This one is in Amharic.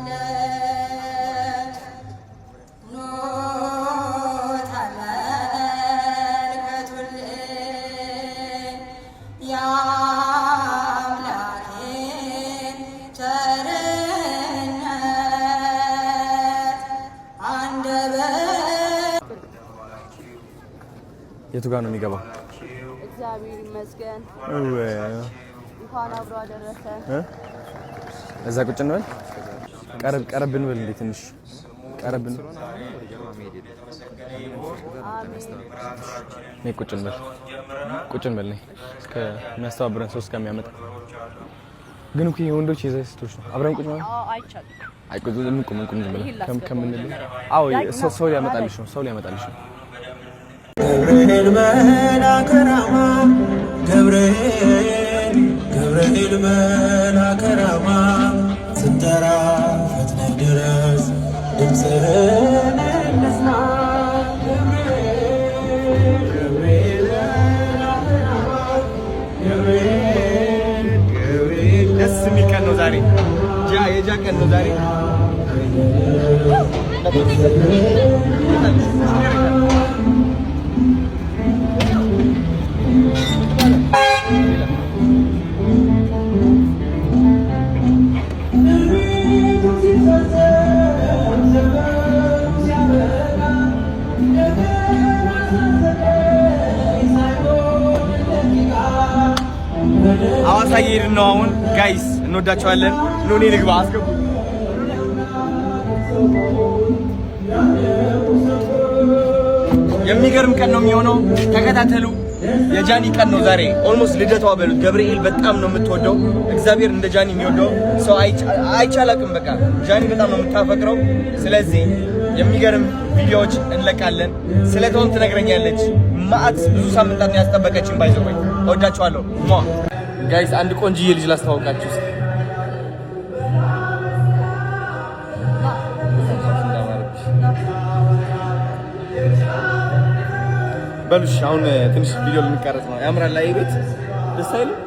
ትባርከኛለህ። ኑ ተመልከቱልኝ የአምላኬን ቸርነት አንደበት የቱ ጋር ነው የሚገባው? እግዚአብሔር ይመስገን። እንኳን አብሮ አደረሰ። እዛ ቁጭ እንበል። ቀረብ ቀረብ እንበል እንዴ፣ ትንሽ ቀረብ እንበል። አሜን። ነይ ቁጭ እንበል፣ ቁጭ እንበል። ነይ እስከሚያስተባብረን ሰው እስከሚያመጣ። ግን እኮ የወንዶች የዛ ሴቶች ነው። አብረን ቁጭ ማለት አዎ፣ አይቻልም። አይ ቁጭ እንቁም እንቁም ዝም ብለን ይሄን ላስገባው ከምንል መጀመሪያ። አዎ፣ ሰው ሊያመጣልሽ ነው። ሰው ሊያመጣልሽ ነው። ገብርኤል መልአከ ራማ፣ ገብርኤል ገብርኤል መልአከ ራማ፣ ስንጠራ ፈጥነህ ድረስ፣ ድምፅህን እንስማ። ገብርኤል ገብርኤል መልአከ ራማ፣ ገብርኤል ገብርኤል። ደስ የሚል ቀን ነው ዛሬ። ጃ የጃ ቀን ነው ዛሬ። ሲፈጸም ዘመኑ ሲያበቃ ሳይሆን ደቂቃ። ሐዋሳ እየሄድን ነው አሁን guys፣ እንወዳቸዋለን። ኑ እኔ ልግባ፣ አስገቡ። የሚገርም ቀን ነው የሚሆነው። ተከታተሉ። የጃኒ ቀን ነው ዛሬ። Almost ልደቷ በሉት። ገብርኤል በጣም ነው የምትወደው። እግዚአብሔር እንደ ጃኒ የሚወደው ሰው አይቻላቅም። በቃ ጃኒ በጣም ነው የምታፈቅረው። ስለዚህ የሚገርም ቪዲዮዎች እንለቃለን። ስለቷን ትነግረኛለች። ማአት ብዙ ሳምንታት ነው ያስጠበቀችን። By the way እወዳችኋለሁ። ሟ guys፣ አንድ ቆንጅዬ ልጅ ላስተዋውቃችሁ እስኪ። በሉሽ፣ አሁን ትንሽ ቪዲዮ ልንቀረጽ ነው። ያምራል። ላይ ቤት ደስ አይልም?